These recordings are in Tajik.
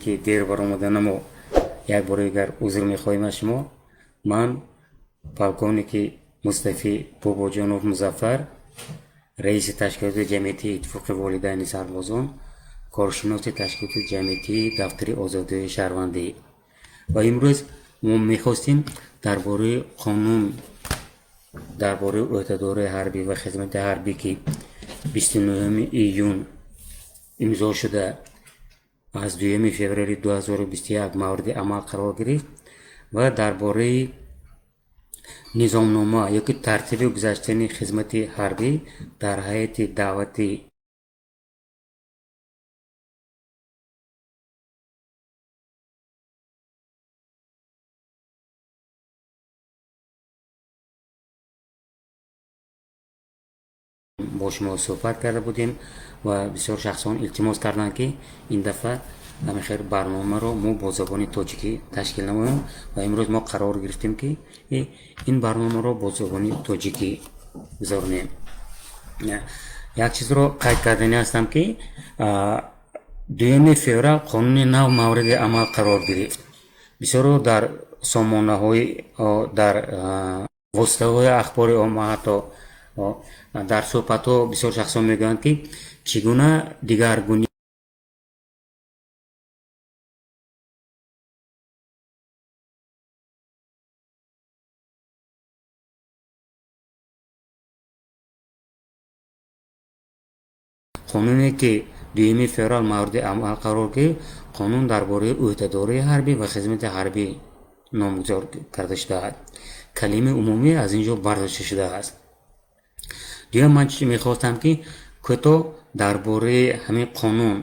Ки дер баромаданамо як бори дигар узр мехоҳем аз шумо. Ман полковники Мустафӣ Бобоҷонов Музаффар, раиси ташкилоти ҷамъиятии Иттифоқи волидайни сарбозон, коршиноси ташкилоти ҷамъиятии Дафтари озодиҳои шаҳрвандӣ. Ва имрӯз мо мехостем дар бораи қонун, дар бораи ӯҳдадории ҳарбӣ ва хизмати ҳарбӣ, ки 29 июн имзо шуда, аз 2 феврали 2021 мавриди амал қарор гирифт, ва дар бораи низомнома ёки тартиби гузаштани хизмати ҳарбӣ дар ҳайати даъвати бо шумо суҳбат карда будем. Ва бисёр шахсон илтимос карданд, ки ин дафъа ҳамин хел барномаро мо бо забони тоҷикӣ ташкил намоем. Ва имрӯз мо қарор гирифтем, ки ин барномаро бо забони тоҷикӣ гузаронем. Як чизро қайд кардани ҳастам, ки 2 феврал қонуни нав мавриди амал қарор гирифт. Бисёро дар сомонаҳои, дар воситаҳои ахбори омма, ҳатто дар суҳбатҳо бисёр шахсон мегӯянд, ки чӣ гуна дигаргунӣ қонуне, ки 2 феврал мавриди амал қарор гирифт, қонун дар бораи ӯҳдадории ҳарбӣ ва хизмати ҳарбӣ номгузор карда шудааст. Калимаи умумӣ аз ин ҷо бардошта шудааст. Дуюм, ман чӣ мехостам, ки кӯтоҳ дар бораи ҳамин қонун,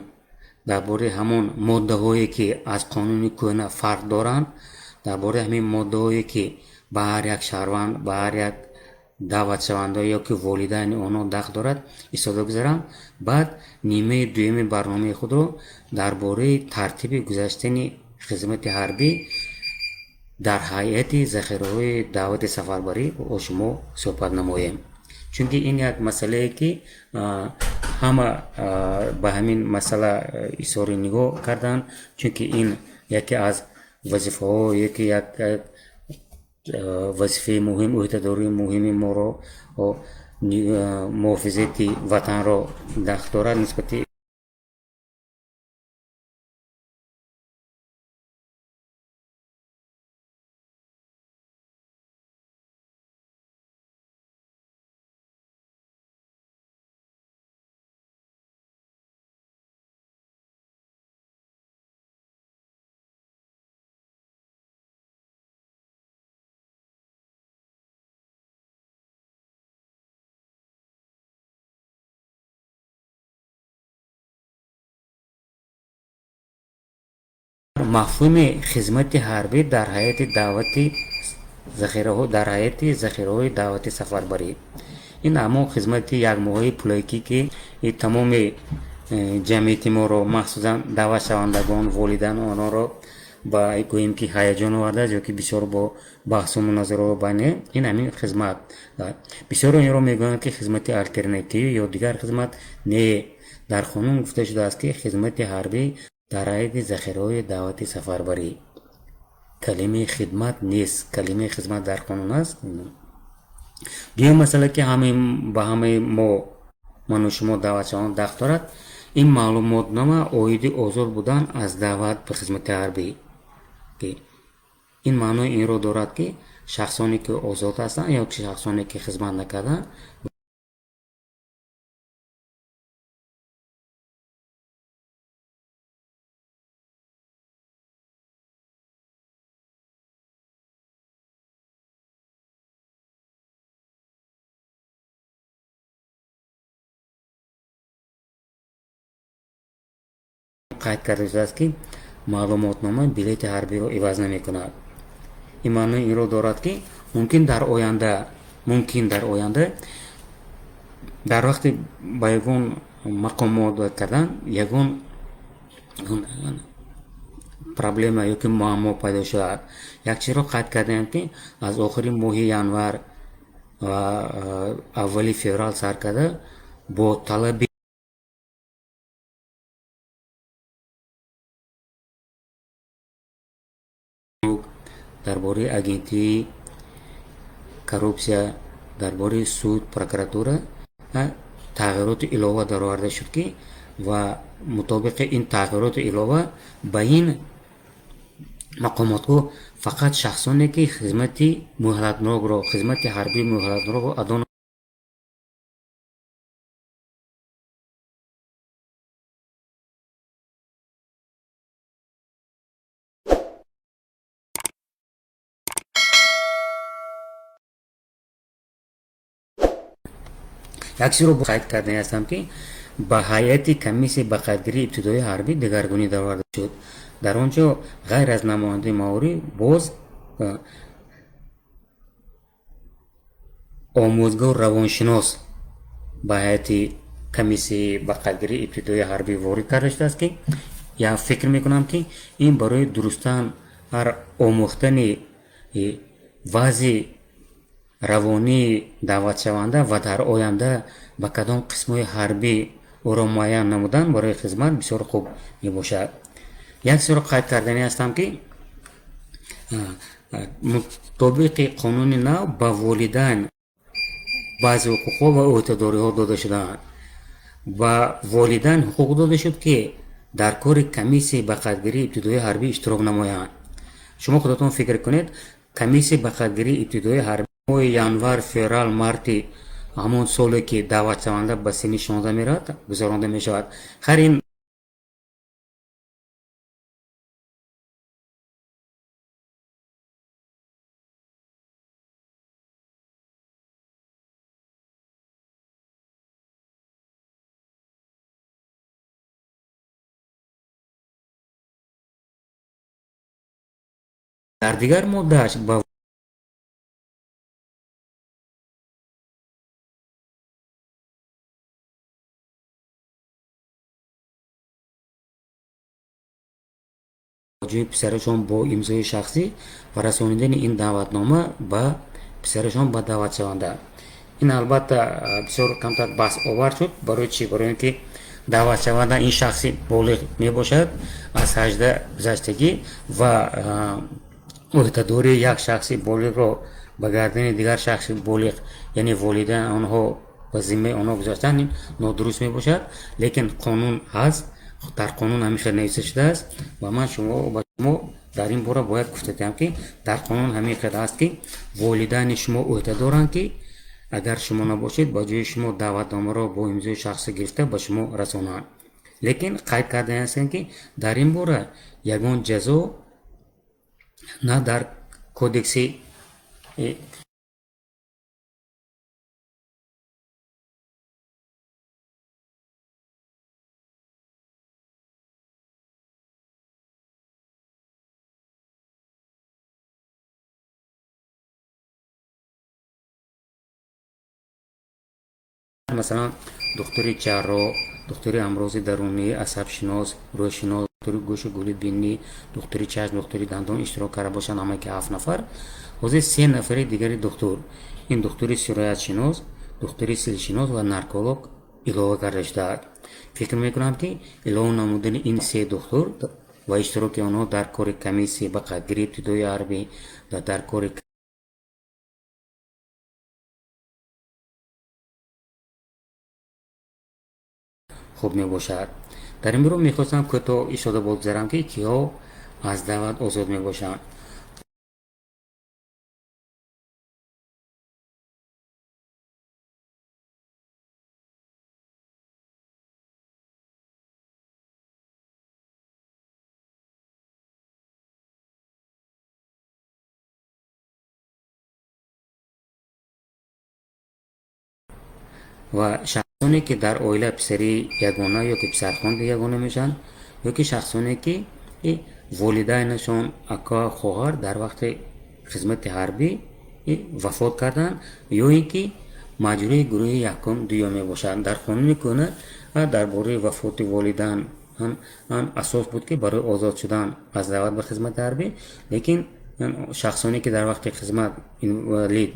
дар бораи ҳамон моддаҳое, ки аз қонуни кӯҳна фарқ доранд, дар бораи ҳамин моддаҳое, ки ба ҳар як шаҳрванд, ба ҳар як даъватшаванда ё ки волидайни онҳо дахл дорад, истода гузарам. Баъд нимаи дуюми барномаи худро дар бораи тартиби гузаштани хизмати ҳарбӣ дар ҳайати захираҳои даъвати сафарбарӣ бо шумо суҳбат намоем, чунки ин як масъалае, ки ҳама ба ҳамин масъала изҳори нигоҳ карданд, чунки ин яке аз вазифаҳо, яке як вазифаи муҳим, ӯҳдадории муҳими моро, муҳофизати ватанро дахл дорад нисбати мафҳуми хизмати ҳарбӣ дар ҳайати даъвати захираҳо, дар ҳайати захираҳои даъвати сафарбарӣ. Ин ҳамон хизмати якмоҳаи пулакӣ, ки тамоми ҷамъияти моро, махсусан даъватшавандагон, волидайни онҳоро ба гӯем, ки ҳаяҷон овардааст ё ки бисёр бо баҳсу мунозираҳо байни ин ҳамин хизмат. Бисёро инро мегӯянд, ки хизмати алтернативӣ ё дигар хизмат. Не, дар қонун гуфта шудааст, ки хизмати ҳарбӣ дар ҳайати захираҳои даъвати сафарбарӣ. Калимаи хидмат нест, калимаи хизмат дар қонун аст. Дуюм масъала, ки ба ҳамаи мо, ману шумо, даъватшаванд дахл дорад, ин маълумотнома оиди озод будан аз даъват ба хизмати ҳарбӣ, ки ин маънои инро дорад, ки шахсоне, ки озод ҳастанд ё шахсоне, ки хизмат накарданд, қайд карда шудааст, ки маълумотнома билети ҳарбиро иваз намекунад. Ин маънои инро дорад, ки мумкин дар оянда дар вақти ба ягон мақомот кардан ягон проблема ёки муаммо пайдо шавад. Як чизро қайд кардаем, ки аз охири моҳи январ ва аввали феврал сар карда бо талаби Дар бораи агентии коррупсия, дар бораи суд, прокуратура тағйироти илова дароварда шуд, ки ва мутобиқи ин тағйироти илова ба ин мақомотҳо фақат шахсоне, ки хизмати муҳлатнокро, хизмати ҳарбии муҳлатнокро адо як чизро қайд кардани ҳастам, ки ба ҳайати комиссияи ба қайдгирии ибтидоии ҳарбӣ дигаргунӣ дароварда шуд. Дар он ҷо ғайр аз намояндаи маориф боз омӯзгор равоншинос ба ҳайати комиссияи ба қайдгирии ибтидоии ҳарбӣ ворид карда шудааст, ки я фикр мекунам, ки ин барои дурустан ҳар омӯхтани вазъи равонии даъватшаванда ва дар оянда ба кадом қисмҳои ҳарбӣ ӯро муайян намудан барои хизмат бисёр хуб мебошад. Як чизро қайд карданӣ ҳастам, ки мутобиқи қонуни нав ба волидайн баъзе ҳуқуқҳо ва ӯҳдадориҳо дода шудаанд. Ба волидайн ҳуқуқ дода шуд, ки дар кори комиссияи ба қайдгирии ибтидоии ҳарбӣ иштирок намоянд. Шумо худатон фикр кунед, комиссияи ба қайдгирии ибтидоии ҳарбӣ моҳи январ, феврал, марти ҳамон соле, ки даъватшаванда ба синни 16 меравад, гузаронда мешавад. Хайр, ин дар дигар моддааш ба ҷои писарашон бо имзои шахсӣ ва расонидани ин даъватнома ба писарашон, ба даъватшаванда. Ин албатта бисёр камтар баҳсовар шуд. Барои чӣ? Барои ин ки даъватшаванда ин шахси болиғ мебошад, аз 18 гузаштагӣ, ва ӯҳдадории як шахси болиғро ба гардани дигар шахси болиғ, яъне волидайн онҳо, ба зиммаи онҳо гузаштан ин нодуруст мебошад. Лекин қонун ҳаст, дар қонун ҳамин хел нависта шудааст ва ман шумо ба шумо дар ин бора бояд гуфта диҳам, ки дар қонун ҳамин хел аст, ки волидайни шумо ӯҳда доранд, ки агар шумо набошед, ба ҷои шумо даъватномаро бо имзои шахсӣ гирифта ба шумо расонанд. Лекин қайд кардани ҳастем, ки дар ин бора ягон ҷазо на дар кодекси масалан, духтури ҷарроҳ, духтури амрози дарунӣ, асабшинос, рӯҳшинос, духтури гӯшу гулу бинӣ, духтури чашм, духтури дандон иштирок карда бошанд, ҳамаи ҳафт нафар. Ҳозир се нафари дигари духтур, ин духтури сироятшинос, духтури силшинос ва нарколог илова карда шудааст. Фикр мекунам, ки илова намудани ин се духтур ва иштироки онҳо дар кори комиссия ба қайдгирии ибтидоии ҳарбӣ ва дар кори хуб мебошад. Дар ин бора мехостам кӯтоҳ ишода богузарам, ки киҳо аз даъват озод мебошанд. Ва шахсоне, ки дар оила писари ягона ё ки писархонди ягона мешаванд, ё ки шахсоне, ки волидайнашон, ака, хоҳар дар вақти хизмати ҳарбӣ вафот карданд, ё ин ки маҷрӯҳи гурӯҳи якум, дуюм мебошанд. Дар қонуни кӯҳна дар бораи вафоти волидайн асос буд, ки барои озод шудан аз даъват ба хизмати ҳарбӣ, лекин шахсоне, ки дар вақти хизмат инвалид,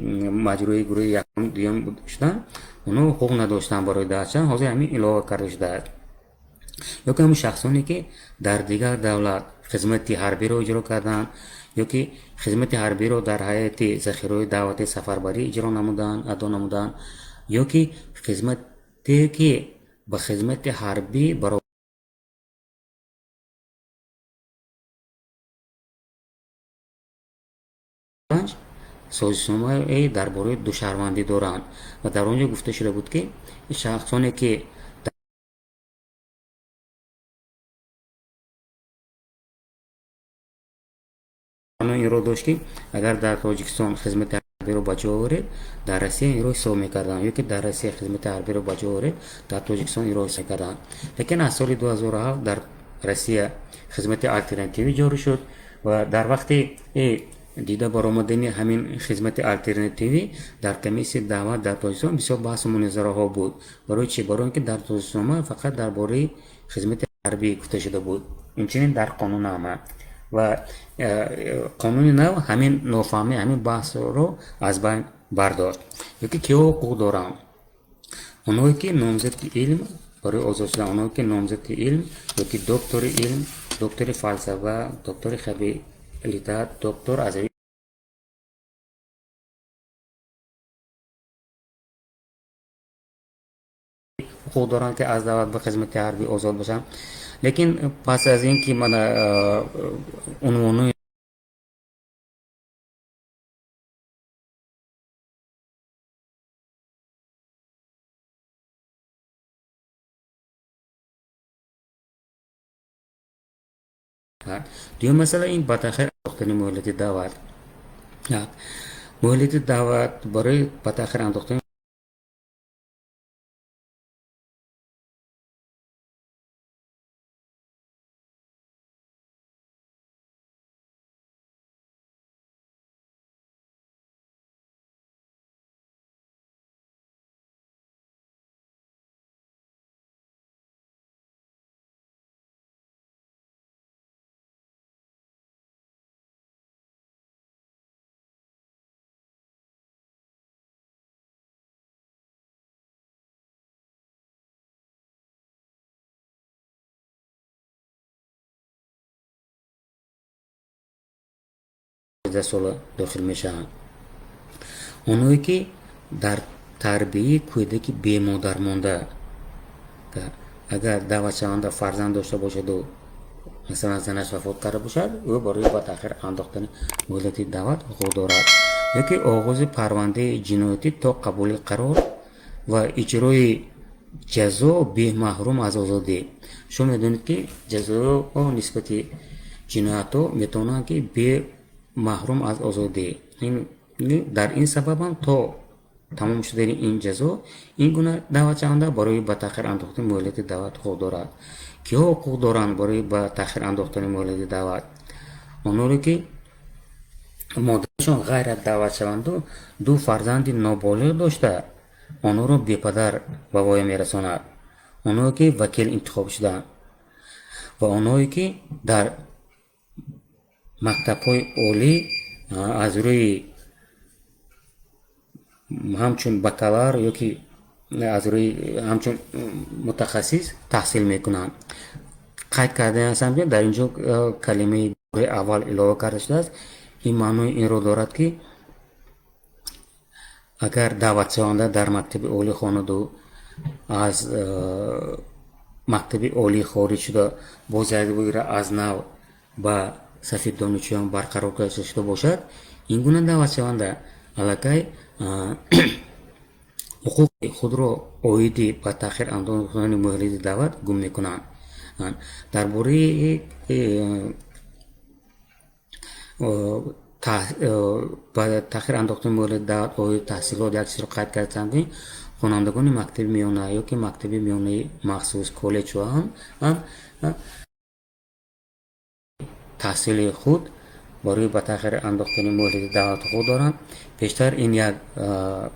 маҷрӯҳи гурӯҳи якум, дуюм шуданд, онҳо ҳуқуқ надоштанд барои даъват шудан. Ҳозир ҳамин илова карда шудааст. Ё ки ҳамин шахсоне, ки дар дигар давлат хизмати ҳарбиро иҷро карданд, Ё ки хизмати ҳарбиро дар ҳайати захираҳои даъвати сафарбарӣ иҷро намуданд, адо намуданд, ё ки хизмате ки ба хизмати ҳарбӣ баробар созишномае дар бораи душаҳрвандӣ доранд. Ва дар он ҷо гуфта шуда буд, ки шахсоне ки инро дошт, ки агар дар Тоҷикистон хизмати ҳарбиро ба ҷо оред, дар Россия инро ҳисоб мекарданд, ё ки дар Россия хизмати ҳарбиро ба ҷо оред, дар Тоҷикистон инро ҳисоб мекарданд. Лекин аз соли 2007 дар Россия хизмати алтернативӣ ҷорӣ шуд ва дар вақти дида баромадани ҳамин хизмати алтернативӣ дар комиссияи даъват дар Тоҷикистон бисёр баҳсу мунозираҳо буд. Барои чӣ? Барои он ки дар Тоҷикистон фақат дар бораи хизмати ҳарбӣ гуфта шуда буд, инчунин дар қонуннома. Ва қонуни нав ҳамин нофаҳмӣ, ҳамин баҳсро аз байн бардошт. Ё ки киҳо ҳуқуқ доранд? Онҳое ки номзади илм барои озод шудан, онҳое ки номзади илм ё ки доктори илм, доктори фалсафа, доктори хабилитат, доктор аз ҳуқуқ доранд, ки аз даъват ба хизмати ҳарбӣ озод бошанд. Лекин пас аз ин ки мана унвонои дуюм масъала, ин ба таъхир андохтани муҳлати даъват. Муҳлати даъват барои ба таъхир андохтани сола дохил мешаванд. Онҳое ки дар тарбияи кӯдаки бемодар монда, агар даъватшаванда фарзанд дошта бошаду масалан занаш вафот карда бошад, ӯ барои ба таъхир андохтани муҳлати даъват ҳуқуқ дорад. Ё ки оғози парвандаи ҷиноятӣ то қабули қарор ва иҷрои ҷазо бемаҳрум аз озодӣ. Шумо медонед, ки ҷазоҳо нисбати ҷиноятҳо метавонанд, ки бемаҳрум аз озодӣ. Дар ин сабабам то тамом шудани ин ҷазо ин гуна даъватшаванда барои ба таъхир андохтани муҳлати даъват ҳуқуқ дорад. Киҳо ҳуқуқ доранд барои ба таъхир андохтани муҳлати даъват? Онҳоре ки модарашон ғайр аз даъватшаванду ду фарзанди ноболиғ дошта, онҳоро бепадар ба воя мерасонад, онҳое ки вакил интихоб шудаанд ва онҳое ки дар мактабҳои олӣ аз рӯи ҳамчун бакалавр ё ки аз рӯи ҳамчун мутахассис таҳсил мекунанд. Қайд кардаи ҳастам, ки дар ин ҷо калимаи аввал илова карда шудааст. Ин маънои инро дорад, ки агар даъватшаванда дар мактаби олӣ хонаду аз мактаби олӣ хориҷ шуда, боз як бора аз нав ба сафи донишҷӯён барқарор карда шуда бошад, ин гуна даъватшаванда аллакай ҳуқуқи худро оиди ба таъхир андохтани муҳлати даъват гум мекунанд. Дар бораи ба таъхир андохтани муҳлати даъват оиди таҳсилот як чизро қайд кардам, ки хонандагони мактаби миёна ё ки мактаби миёнаи махсус, коллеҷҳо ҳам таҳсили худ барои ба таъхир андохтани муҳлати даъват ҳуқуқ доранд. Пештар ин як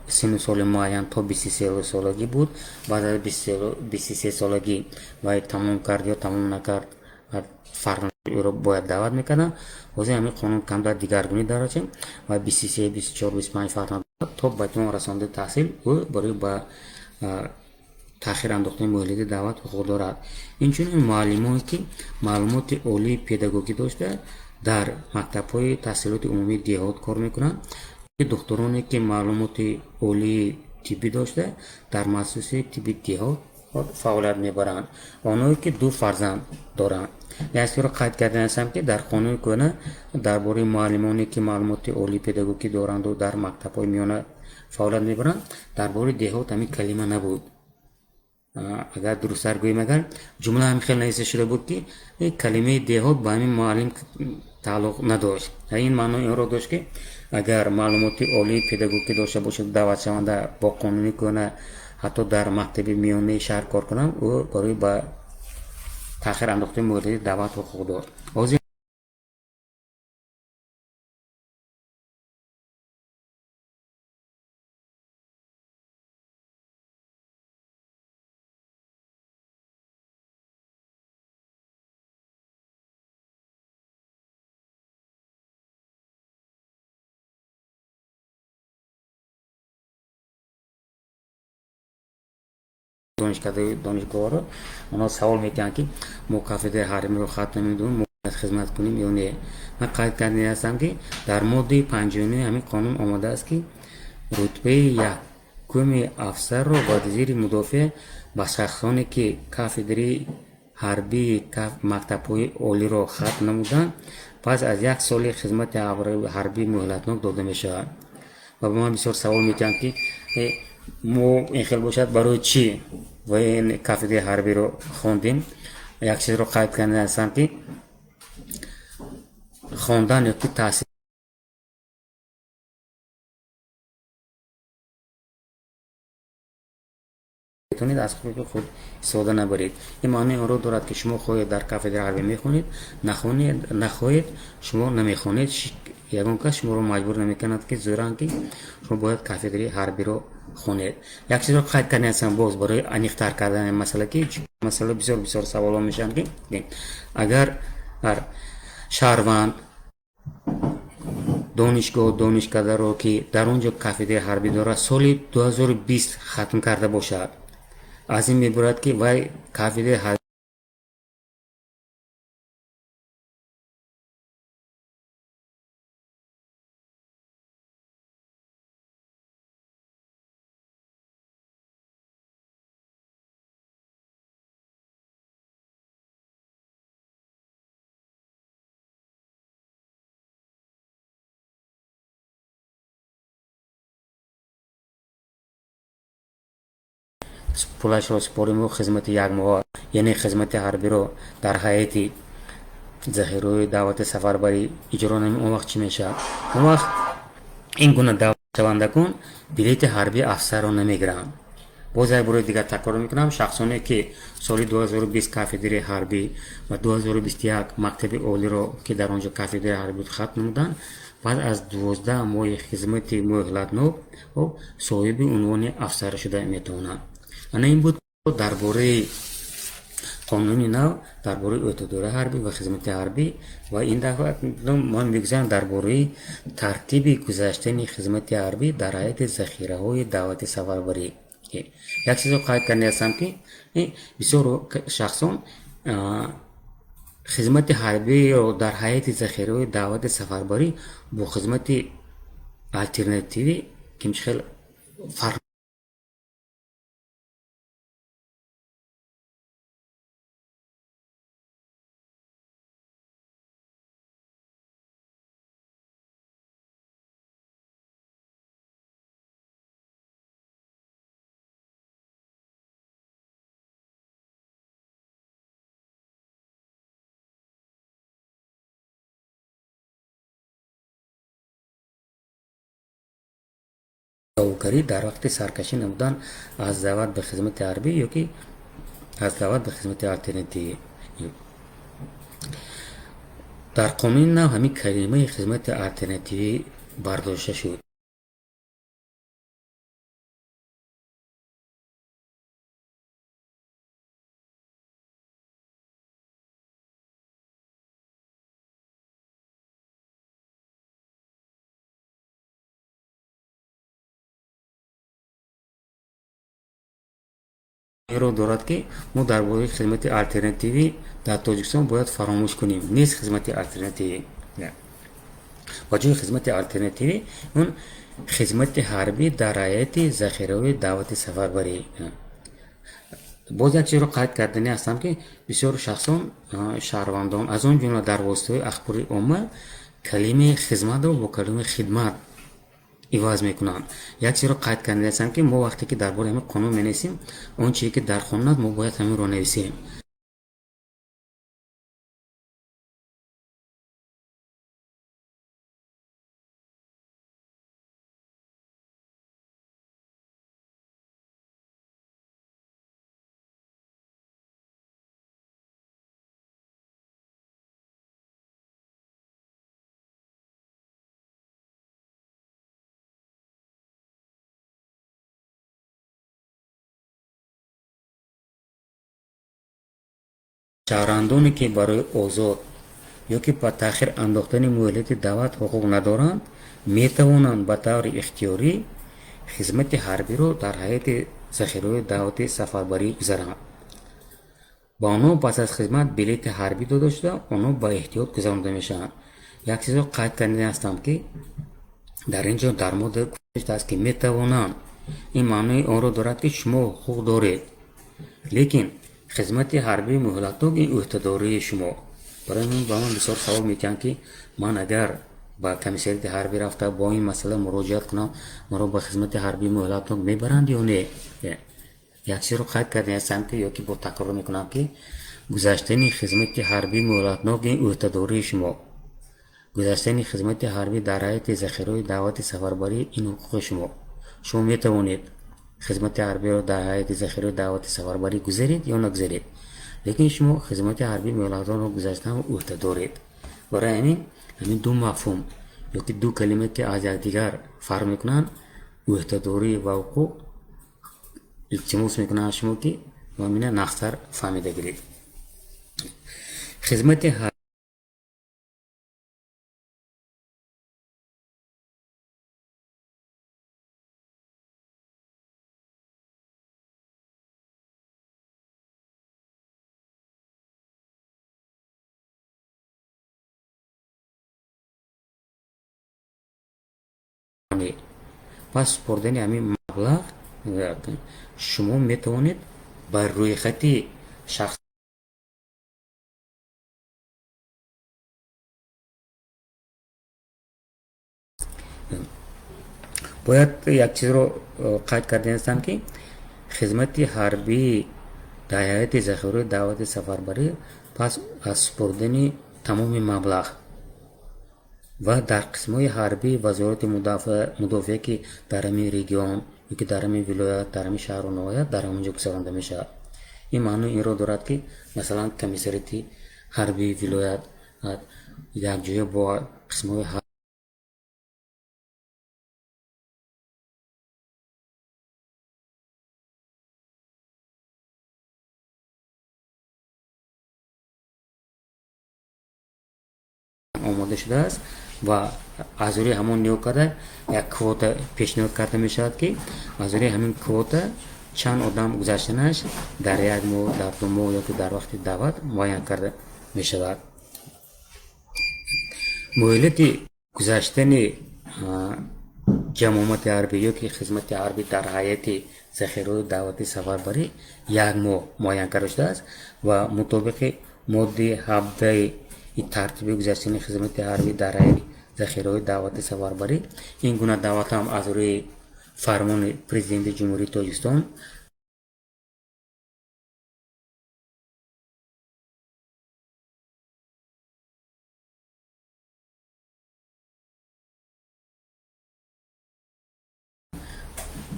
синну соли муайян то 23 солагӣ буд. Баъд аз 23 солагӣ вай тамом кард ё тамом накард, фарқ, ӯро бояд даъват мекарданд. Ҳозир ҳамин қонун камтар дигаргунӣ дарочем ва 23, 24, 25 фарқ надорад, то ба итмом расондани таҳсил ӯ барои ба таъхир андохтани муҳлати даъват ҳуқуқ дорад. Инчунин муаллимое ки маълумоти олии педагогӣ дошта, Дар мактабҳои таҳсилоти умумии деҳот кор мекунанд, духтуроне, ки маълумоти олии тиббӣ дошта, дар муассисаи тибби деҳот фаъолият мебаранд, онҳое ки ду фарзанд доранд. Як чизро қайд кардаам, ки дар қонуни кӯҳна дар бораи муаллимоне, ки маълумоти олии педагогӣ доранду дар мактабҳои миёна фаъолият мебаранд, дар бораи деҳот ҳамин калима набуд. Агар дурусттар гӯем, агар ҷумла ҳамин хел нависта шуда буд, ки калимаи деҳот ба ҳамин муаллим тааллуқ надошт. Ин маънои инро дошт, ки агар маълумоти олии педагогӣ дошта бошад даъватшаванда, бо қонуни кӯҳна ҳатто дар мактаби миёнаи шаҳр кор кунад, ӯ барои ба таъхир андохтани муҳлати даъват ҳуқуқ дошт. Ҳозир донишкадаи донишгоҳро онҳо савол медиҳанд, ки мо кафедраи ҳарбиро хатм намудем, мо бояд хизмат кунем ё не? Ман қайд карданӣ ҳастам, ки дар моддаи 59 ҳамин қонун омадааст, ки рутбаи якуми афсарро ба вазири мудофиа ба шахсоне, ки кафедраи ҳарбии мактабҳои олиро хатм намуданд, пас аз як соли хизмати ҳарбии муҳлатнок дода мешавад. Ва ба ман бисёр савол медиҳанд, ки мо ин хел бошад, барои чӣ ва ин кафедраи ҳарбиро хондем? Як чизро қайд карданӣ ҳастам, ки хондан ё ки таҳсил метавонед аз ҳуқуқи худ истифода набаред. Ин маънои онро дорад, ки шумо хоҳед дар кафедраи ҳарбӣ мехонед, нахонед, нахоҳед шумо намехонед. Ягон кас шуморо маҷбур намекунад, ки зӯран ки шумо бояд кафедраи ҳарбиро хонед. Як чизро қайд карданӣ ҳастам боз барои аниқтар кардани масъала, ки масъала бисёр бисёр саволҳо мешаванд, ки агар шаҳрванд донишгоҳ, донишкадаро, ки дар он ҷо кафедраи ҳарбӣ дорад, соли 2020 хатм карда бошад, аз ин мебурад, ки вай кафедраи пулашро супориму хизмати якмоҳа, яъне хизмати ҳарбиро дар ҳайати захираҳои даъвати сафарбарӣ иҷро намоем, он вақт чӣ мешавад? Он вақт ин гуна даъватшавандагон билети ҳарбии афсарро намегиранд. Боз як бори дигар такрор мекунам: шахсоне, ки соли 2020 кафедраи ҳарбӣ ва 2021 мактаби олиро, ки дар он ҷо кафедраи ҳарбӣ буд, хатм намуданд, баъд аз 12 моҳи хизмати муҳлатнок соҳиби унвони афсар шуда метавонанд. Ана ин буд дар бораи қонуни нав дар бораи ӯҳдадории ҳарбӣ ва хизмати ҳарбӣ. Ва ин дафъа ман мегузарам дар бораи тартиби гузаштани хизмати ҳарбӣ дар ҳайати захираҳои даъвати сафарбарӣ. Як чизро қайд карданӣ ҳастам, ки бисёр шахсон хизмати ҳарбиро дар ҳайати захираҳои даъвати сафарбарӣ бо хизмати алтернативӣ кимчи хел фарқ ҷавобгарӣ дар вақти саркашӣ намудан аз даъват ба хизмати ҳарбӣ ё ки аз даъват ба хизмати алтернативӣ. Дар қонуни нав ҳамин калимаи хизмати алтернативӣ бардошта шуд. Инро дорад, ки мо дар бораи хизмати алтернативӣ дар Тоҷикистон бояд фаромӯш кунем. Нест хизмати алтернативӣ. Ба ҷои хизмати алтернативӣ он хизмати ҳарбӣ дар ҳайати захираҳои даъвати сафарбарӣ. Боз як чизро қайд карданӣ ҳастам, ки бисёр шахсон, шаҳрвандон, аз он ҷумла дар воситаҳои ахбори омма, калимаи хизматро бо калимаи хидмат иваз мекунанд. Як чизро қайд карданӣ ҳастам, ки мо вақте ки дар бораи ҳамин қонун менависем, он чизе ки дар қонун аст, мо бояд ҳаминро нависем. Шаҳрвандоне, ки барои озод ё ки ба таъхир андохтани муҳлати даъват ҳуқуқ надоранд, метавонанд ба таври ихтиёрӣ хизмати ҳарбиро дар ҳайати захираҳои даъвати сафарбарӣ гузаранд. Ба онҳо пас аз хизмат билети ҳарбӣ дода шуда, онҳо ба эҳтиёт гузаронда мешаванд. Як чизро қайд карданӣ ҳастам, ки дар ин ҷо дар модда гуфта шудааст, ки метавонанд. Ин маънои онро дорад, ки шумо ҳуқуқ доред, лекин хизмати ҳарбии муҳлатнок ин ӯҳдадории шумо. Барои ҳамин ба ман бисёр савол медиҳанд, ки ман агар ба комиссариати ҳарбӣ рафта бо ин масъала муроҷиат кунам, маро ба хизмати ҳарбии муҳлатнок мебаранд ё не? Як чизро қайд карданӣ ҳастам, ки ё ки бо такрор мекунам, ки гузаштани хизмати ҳарбии муҳлатнок ин ӯҳдадории шумо, гузаштани хизмати ҳарбӣ дар ҳайати захираҳои даъвати сафарбарӣ ин ҳуқуқи шумо. Шумо метавонед хизмати ҳарбиро дар ҳайати захираҳои даъвати сафарбарӣ гузаред ё нагузаред, лекин шумо хизмати ҳарбии муҳлатнокро гузаштан ӯҳда доред. Барои ҳамин ду мафҳум ё ки ду калима, ки аз якдигар фарқ мекунанд, ӯҳдадорӣ ва ҳуқуқ, илтимос мекунам аз шумо, ки ҳамина нағзтар фаҳмида гиред. Хизмати пас супордани ҳамин маблағ шумо метавонед ба рӯйхати шахс Бояд як чизро қайд карданӣ ҳастам, ки хизмати ҳарбии дар ҳайати захираҳои даъвати сафарбарӣ пас аз супордани тамоми маблағ ва дар қисмҳои ҳарбии Вазорати мудофиа, ки дар ҳамин регион ё ки дар ҳамин вилоят, дар ҳамин шаҳру ноҳия, дар ҳамон ҷо гузаронда мешавад. Ин маънои инро дорад, ки масалан комиссариати ҳарбии вилоят якҷоя бо қисмҳои омода шудааст ва аз рӯи ҳамон нигоҳ карда як квота пешниҳод карда мешавад, ки аз рӯи ҳамин квота чанд одам гузаштанаш дар як моҳ, дар 2 моҳ ё ки дар вақти даъват муайян карда мешавад. Муҳлати гузаштани ҷамомати ҳарбӣ ё ки хизмати ҳарбӣ дар ҳайати захираҳои даъвати сафарбарӣ як моҳ муайян карда шудааст ва мутобиқи моддаи 17 тартиби гузаштани хизмати ҳарбӣ дар ҳайати захираҳои даъвати сафарбарӣ, ин гуна даъват ҳам аз рӯи фармони Президенти Ҷумҳурии Тоҷикистон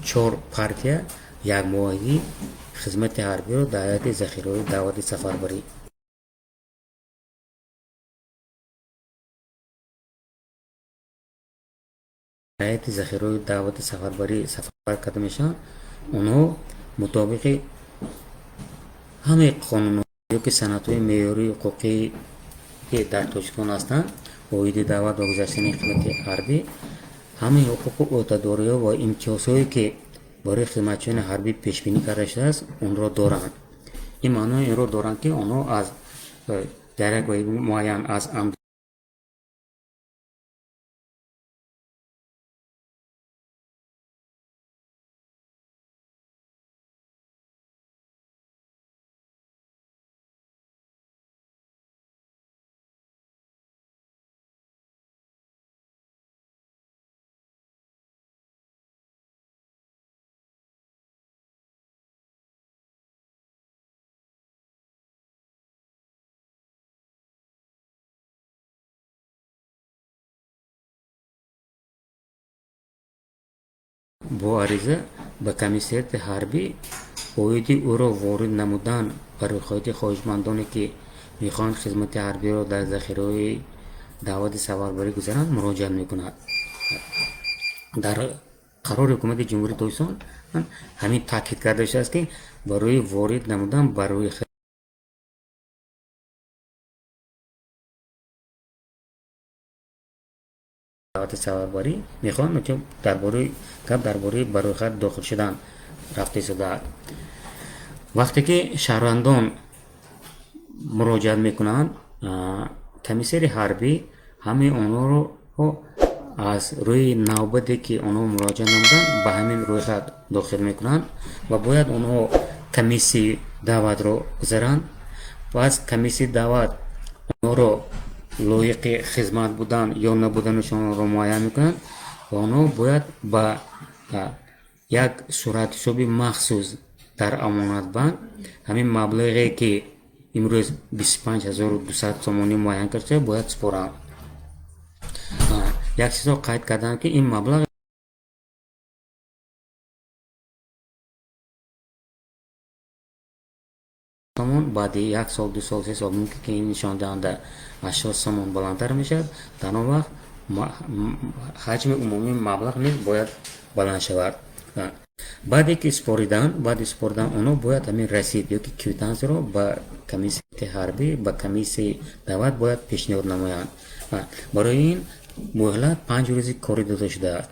чор партия якмоҳагӣ хизмати ҳарбиро дар ҳайати захираҳои даъвати сафарбарӣ ҳайати захираҳои даъвати сафарбарӣ сафар карда мешаванд. Онҳо мутобиқи ҳамаи қонунҳо ё ки санадҳои меъёрии ҳуқуқӣ, ки дар Тоҷикистон ҳастанд, оиди даъват ва гузаштани хизмати ҳарбӣ, ҳамаи ҳуқуқу ӯҳдадориҳо ва имтиёзҳое, ки барои хизматчиёни ҳарбӣ пешбинӣ карда шудааст, онро доранд. Ин маънои инро доранд, ки онҳо аз дар як муайян аз Бо ариза ба комиссариати ҳарбӣ оиди ӯро ворид намудан ба рӯйхати хоҳишмандоне, ки мехоҳанд хизмати ҳарбиро дар захираҳои даъвати сафарбарӣ гузаранд, муроҷиат мекунад. Дар қарори Ҳукумати Ҷумҳурии Тоҷикистон ҳамин таъкид карда шудааст, ки барои ворид намудан ба рӯйхати даъвати сафарбарӣ мехоҳанд, дар бораи гап дар бораи ба рӯйхат дохил шудан рафта истодааст. Вақте ки шаҳрвандон муроҷиат мекунанд, комиссари ҳарбӣ ҳамаи онҳоро аз рӯи навбате, ки онҳо муроҷиат намуданд, ба ҳамин рӯйхат дохил мекунанд ва бояд онҳо комиссияи даъватро гузаранд. Пас комиссияи даъват онҳоро лоиқи хизмат будан ё набуданашонро муайян мекунанд ва онҳо бояд ба як суратҳисоби махсус дар Амонатбанк ҳамин маблағе, ки имрӯз 25 200 сомонӣ муайян карда шуда, бояд супоранд. Як чизро қайд кардам, ки ин маблағ сомон баъди як сол, 2 сол, 3 сол мумкин, ки ин нишондиҳанда 80 сомон баландтар мешавад. Дар он вақт ҳаҷми умумии маблағ низ бояд баланд шавад. Баъде ки супоридан, баъди супоридан онҳо бояд ҳамин расид ёки квитансияро ба комиссияи ҳарбӣ, ба комиссияи даъват бояд пешниҳод намоянд. Барои ин муҳлат 5 рӯзи корӣ дода шудааст.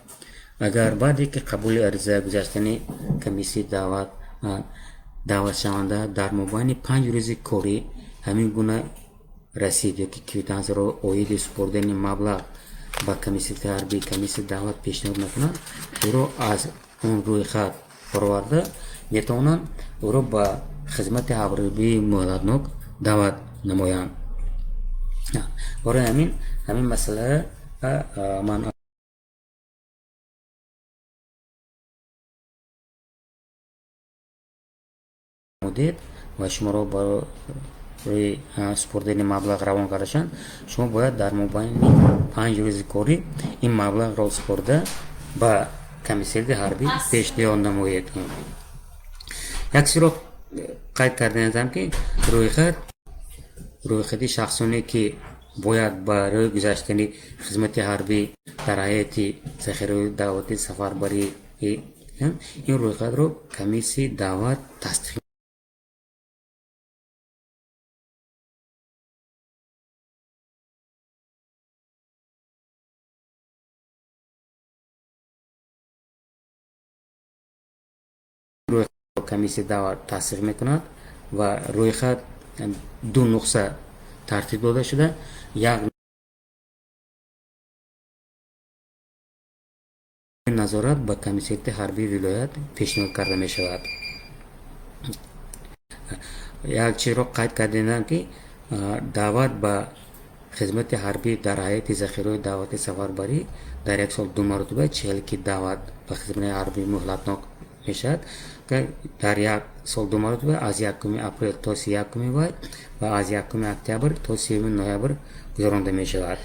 Агар баъде ки қабули ариза, гузаштани комиссияи даъват, даъватшаванда дар мобайни 5 рӯзи корӣ ҳамин гуна расид ёки квитансияро оиди супоридани маблағ ба комиссияи ҳарбӣ, комиссияи даъват пешниҳод накунад, ӯро аз он рӯйхат бароварда метавонанд, ӯро ба хизмати ҳарбии муҳлатнок даъват намоянд. Барои ҳамин масъала ман дид ва шуморо барои супоридани маблағ равон карда шаванд, шумо бояд дар мобайни 5 рӯзи корӣ ин маблағро супорида ба комиссариати ҳарбӣ пешниҳод намоед. Як чизро қайд кардаам, ки рӯйхати шахсоне, ки бояд барои гузаштани хизмати ҳарбӣ дар ҳайати захираҳои даъвати сафарбарӣ, ин рӯйхатро комиссияи даъват тасдиқ комиссияи даъват тасдиқ мекунад ва рӯйхат ду нуқса тартиб дода шуда, як назорат ба комиссариати ҳарбии вилоят пешниҳод карда мешавад. Як чизро қайд кардем, ки даъват ба хизмати ҳарбӣ дар ҳайати захираҳои даъвати сафарбарӣ дар як сол ду маротиба, чиҳел ки даъват ба хизмати ҳарбии муҳлатнок мешавад, дар як сол ду маротиба, аз 1 апрел то 31 май ва аз 1 октябр то 3 ноябр гузаронда мешавад.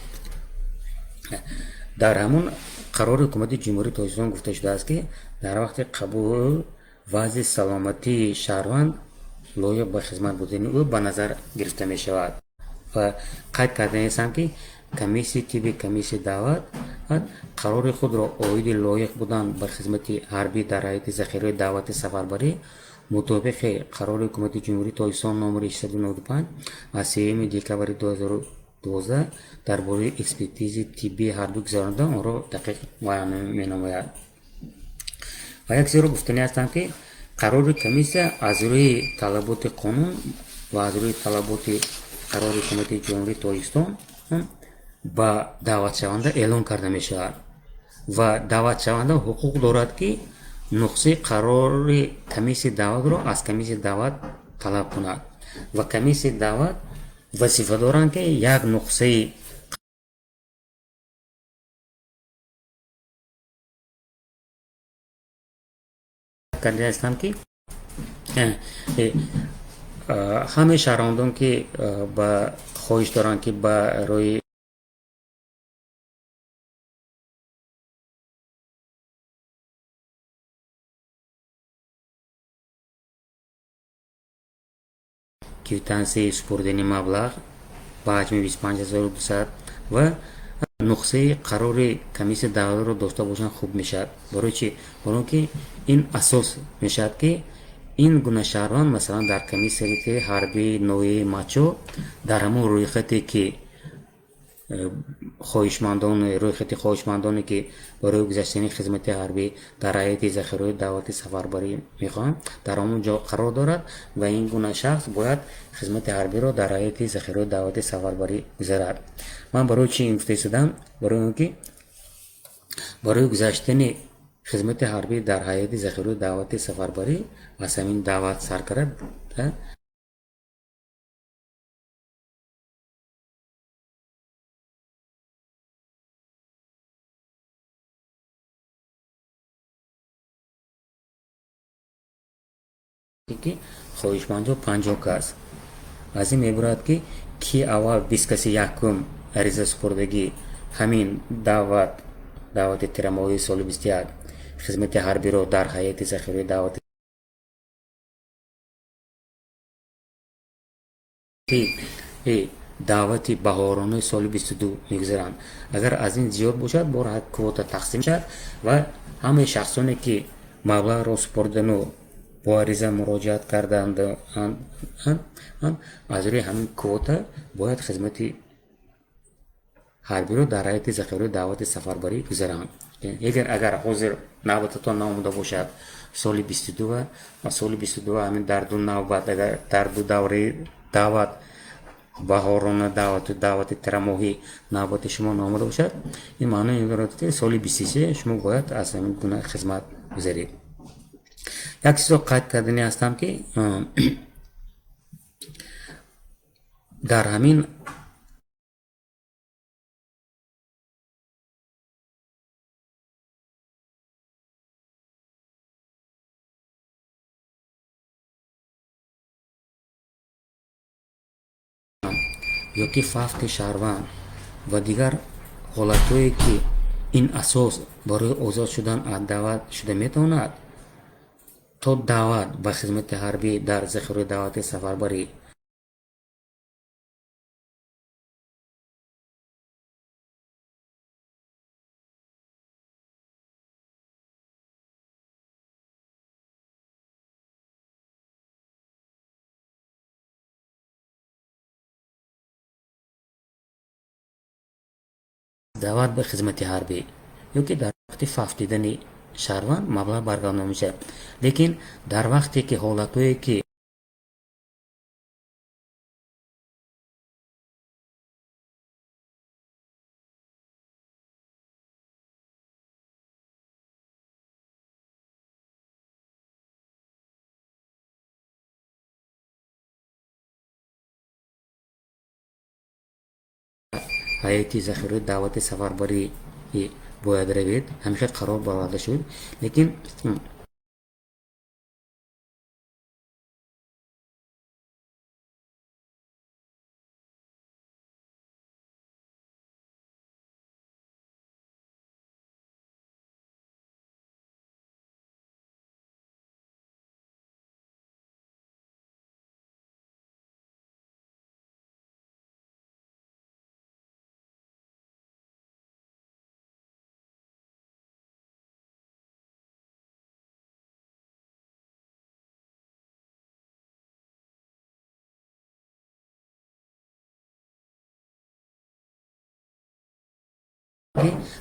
Дар ҳамон қарори Ҳукумати Ҷумҳурии Тоҷикистон гуфта шудааст, ки дар вақти қабул вазъи саломатии шаҳрванд, лоиқ ба хизмат будани ӯ ба назар гирифта мешавад. Ва қайд карданистам, ки комиссияи тибби комиссияи даъват қарори худро оиди лоиқ будан ба хизмати ҳарбӣ дар ҳайати захираҳои даъвати сафарбарӣ мутобиқи қарори Ҳукумати Ҷумҳурии Тоҷикистон номери 695 аз 3 декабри 2012 дар бораи экспертизаи тиббии ҳарбӣ гузаронида, онро дақиқ муайян менамояд. Ва як чизро гуфтанӣ ҳастам, ки қарори комиссия аз рӯи талаботи қонун ва аз рӯи талаботи қарори Ҳукумати Ҷумҳурии Тоҷикистон ба даъватшаванда эълон карда мешавад ва даъватшаванда ҳуқуқ дорад, ки нусхаи қарори комиссияи даъватро аз комиссияи даъват талаб кунад ва комиссияи даъват вазифа доранд, ки як нусхаи кардаастам, ки ҳамаи шаҳрвандон, ки ба хоҳиш доранд, ки барои Квитансияи супурдани маблағ ба ҳаҷми 25 200 ва нусхаи қарори комиссияи давлатиро дошта бошанд, хуб мешавад. Барои чӣ? Барои он ки ин асос мешавад, ки ин гуна шаҳрванд, масалан, дар комиссариати ҳарбии ноҳияи Мачо дар ҳамон рӯйхате ки хоҳишмандон, рӯйхати хоҳишмандоне, ки барои гузаштани хизмати ҳарбӣ дар ҳайати захираҳои даъвати сафарбарӣ мехоҳанд, дар ҳамон ҷо қарор дорад ва ин гуна шахс бояд хизмати ҳарбиро дар ҳайати захираҳои даъвати сафарбарӣ гузарад. Ман барои чӣ ин гуфта истодам? Барои он ки барои гузаштани хизмати ҳарбӣ дар ҳайати захираҳои даъвати сафарбарӣ аз ҳамин даъват сар карда ки хоҳишмандҳо 50 кас. Аз ин мебурад, ки аввал 20 каси якум ариза супурдагӣ ҳамин даъват, даъвати тирамоҳии соли 21 хизмати ҳарбиро дар ҳайати захираи даъвати даъвати баҳоронаи соли 22 мегузаранд. Агар аз ин зиёд бошад, бор квота тақсим мешавад ва ҳамаи шахсоне, ки маблағро супурдану бо ариза муроҷиат карданд, аз рӯи ҳамин квота бояд хизмати ҳарбиро дар ҳайати захираи даъвати сафарбарӣ гузаранд. Агар ҳозир навбататон наомада бошад, соли 22 ва соли 22 ҳамин дар ду навбат, агар дар ду давраи даъват, баҳорона даъвату даъвати тирамоҳӣ, навбати шумо наомада бошад, ин маънои ин дорад, ки соли 23 шумо бояд аз ҳамин гуна хизмат гузаред. Як чизро қайд кардани ҳастам, ки дар ҳамин ёки фавти шаҳрванд ва дигар ҳолатҳое, ки ин асос барои озод шудан аз даъват шуда метавонад, то даъват ба хизмати ҳарбӣ дар захираи даъвати сафарбарӣ даъват ба хизмати ҳарбӣ ё ки дар вақти фавтидани шаҳрванд маблағ баргардонда мешавад. Лекин дар вақте ки ҳолатҳое, ки ҳайати захираи даъвати сафарбарӣ бояд равед, ҳамин хел қарор бароварда шуд, лекин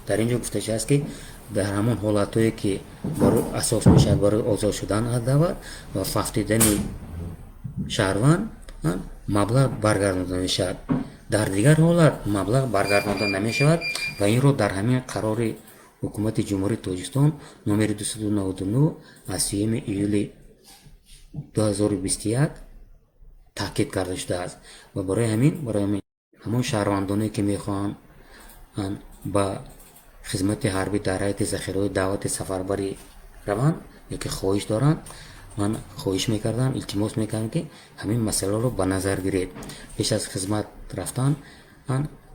дар ин ҷо гуфта шудааст, ки дар ҳамон ҳолатҳое, ки асос мешавад барои озод шудан аз даъват ва фавтидани шаҳрванд, маблағ баргардонда мешавад. Дар дигар ҳолат маблағ баргардонда намешавад ва инро дар ҳамин қарори ҳукумати Ҷумҳурии Тоҷикистон номери 299 аз 3 июли 2021 таъкид карда шудааст. Ва барои ҳамин ҳамон шаҳрвандоне, ки мехоҳанд ба хизмати ҳарбӣ дар ҳайати захираҳои даъвати сафарбарӣ раванд ё ки хоҳиш доранд, ман хоҳиш мекардам, илтимос мекардам, ки ҳамин масъаларо ба назар гиред. Пеш аз хизмат рафтан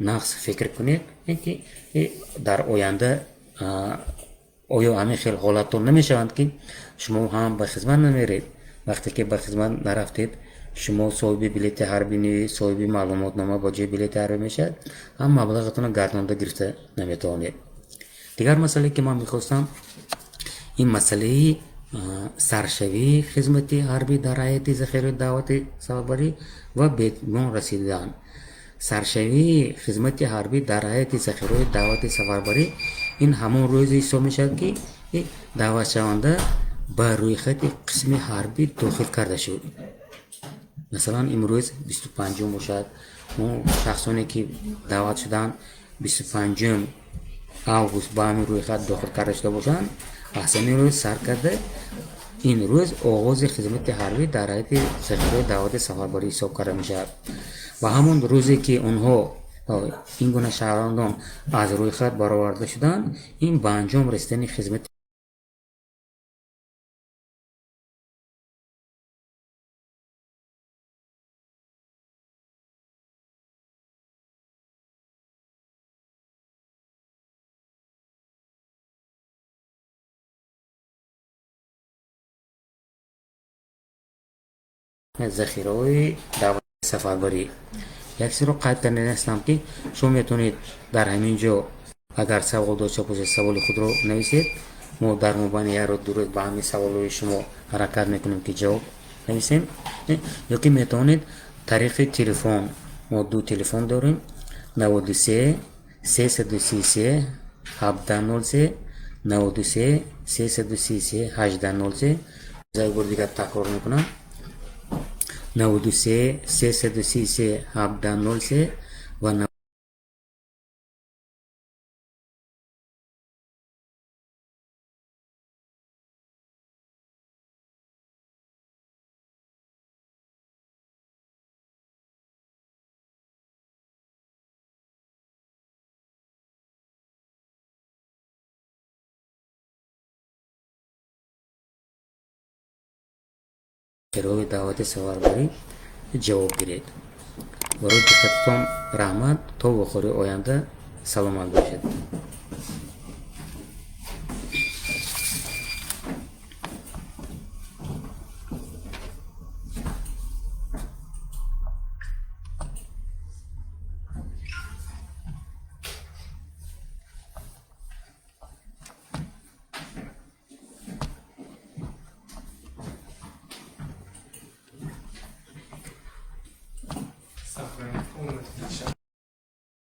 нағз фикр кунед, ки дар оянда оё ҳамин хел ҳолатҳо намешаванд, ки шумо ҳам ба хизмат намеред. Вақте ки ба хизмат нарафтед, Шумо соҳиби билети ҳарбӣ не, соҳиби маълумотнома ба ҷои билети ҳарбӣ мешавад, ҳам маблағатонро гардонда гирифта наметавонед. Дигар масъалае, ки ман мехостам, ин масъалаи саршавии хизмати ҳарбӣ дар ҳайати захираи даъвати сафарбарӣ ва ба итмом расидан. Саршавии хизмати ҳарбӣ дар ҳайати захираи даъвати сафарбарӣ ин ҳамон рӯзе ҳисоб мешавад, ки даъватшаванда ба рӯйхати қисми ҳарбӣ дохил карда шуд. Масалан, имрӯз 25-ум бошад, мо шахсоне, ки даъват шуданд, 25 август ба ҳамин рӯйхат дохил карда шуда бошанд, аз ҳамин рӯз сар карда ин рӯз оғози хизмати ҳарбӣ дар ҳайати захираи даъвати сафарбарӣ ҳисоб карда мешавад. Ва ҳамон рӯзе, ки онҳо, ин гуна шаҳрвандон, аз рӯйхат бароварда шуданд, ин ба анҷом расидани хизмати захираҳои даъвати сафарбарӣ. Як чизро қайд карданӣ ҳастам, ки шумо метавонед дар ҳамин ҷо, агар савол дошта бошед, саволи худро нависед. Мо дар мобайни як рӯз, 2 рӯз ба ҳамин саволҳои шумо ҳаракат мекунем, ки ҷавоб нависем. Ё ки метавонед тариқи телефон, мо ду телефон дорем: 93 333 17 03, 93 333 18 03. Як бори дигар такрор мекунам: 93 333 17 03 ва захираҳои даъвати сафарбарӣ ҷавоб гиред. Барои диққататон раҳмат. То вохӯрии оянда саломат бошед.